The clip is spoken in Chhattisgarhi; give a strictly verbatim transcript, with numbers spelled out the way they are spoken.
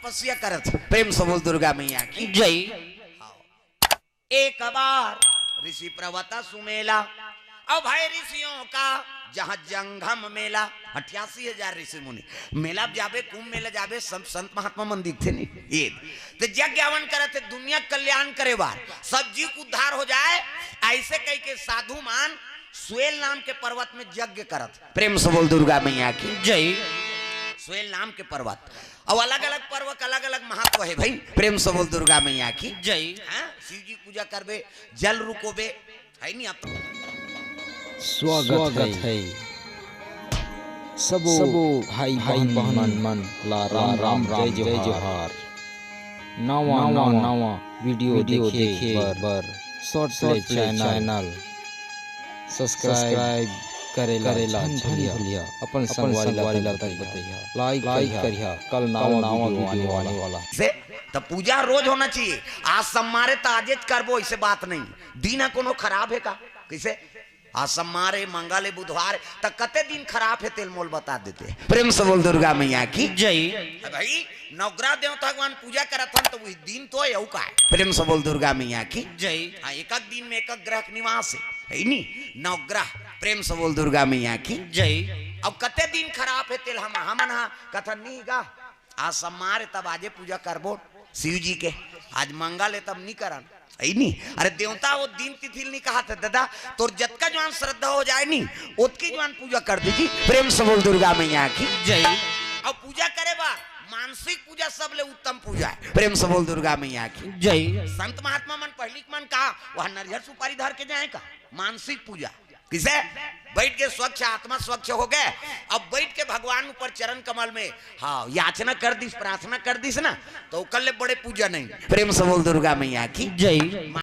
तपस्या करत हे। प्रेम से बोल दुर्गा मैया की जय। एक बार ऋषि पर्वत सुमेला, और भाई ऋषियों का जहाँ जंगम मेला, अट्ठासी हजार ऋषि मुनि मेला जाबे, कुंभ मेला जाबे, सब संत महात्मा मन दिखथे नहीं। ये तो यज्ञ हवन करत हे, दुनिया कल्याण करे बार, सब जीव उद्धार हो जाए, ऐसे कह के साधु मान स्वेल नाम के पर्वत में यज्ञ करत। प्रेम से बोल दुर्गा मैया की जय। स्वेल नाम के पर्वत, और अलग अलग पर्व का अलग अलग महत्व है भाई। प्रेम से बोल दुर्गा मैया की जय। हाँ, शिव जी पूजा करबे, जल रुकोबे, है नहीं आप। स्वागत है सबो भाई बहन मन ला राम राम, जय जोहार। नवा नवा वीडियो देखे बर शॉर्ट प्ले चैनल सब्सक्राइब करे ला झन भूलिहा। अपन संगवारी ला तक बतइहा, लाइक करिहा। कल नवा वीडियो आने वाला हे। से त पूजा रोज होना चाहिए। आज सम्मारे त आजेच करबो, ऐसे बात नहीं। दिन ह कोनो खराब हे का? कैसे? आज सम्मारे, मंगल हे, बुधवार हे, त कते दिन खराब हे तेल मोल बता देते। प्रेम से बोल दुर्गा मैया की जय। भाई, नवग्रह देवता भगवान पूजा करत हन, त वही दिन तो हे, अउ का हे? प्रेम से बोल दुर्गा मैया की जय। हाँ, एक एक दिन में एक एक ग्रह के निवास हे, है नी? नवग्रह। प्रेम से बोल दुर्गा मैया की जय। अब कते दिन खराब हे तेल हम, हमन हा कथन नहीं गा, आज सम्मारे तब आजे पूजा करबो शिव जी के, आज मंगल हे तब नहीं करन, है नी? अरे देवता वो दिन तिथि ल नहीं कहा था दादा, तोर जतका जवान श्रद्धा हो जाए नी, ओतकी जवान पूजा कर दीजिए। प्रेम से बोल दुर्गा मैया की जय। अब पूजा करे बार मानसिक पूजा सबले उत्तम पूजा हे। प्रेम से बोल दुर्गा मैया की जय। संत महात्मा मन पहली के मन का वह नरियर सुपारी धर के जाए का? मानसिक पूजा। किसे? बैठ के स्वच्छ, आत्मा स्वच्छ हो गए। अब बैठ के भगवान ऊपर चरण कमल में, हाँ, याचना कर दिस, प्रार्थना कर दिस ना, तो ओकर ले बड़े पूजा नहीं। प्रेम से बोल दुर्गा मैया की जय।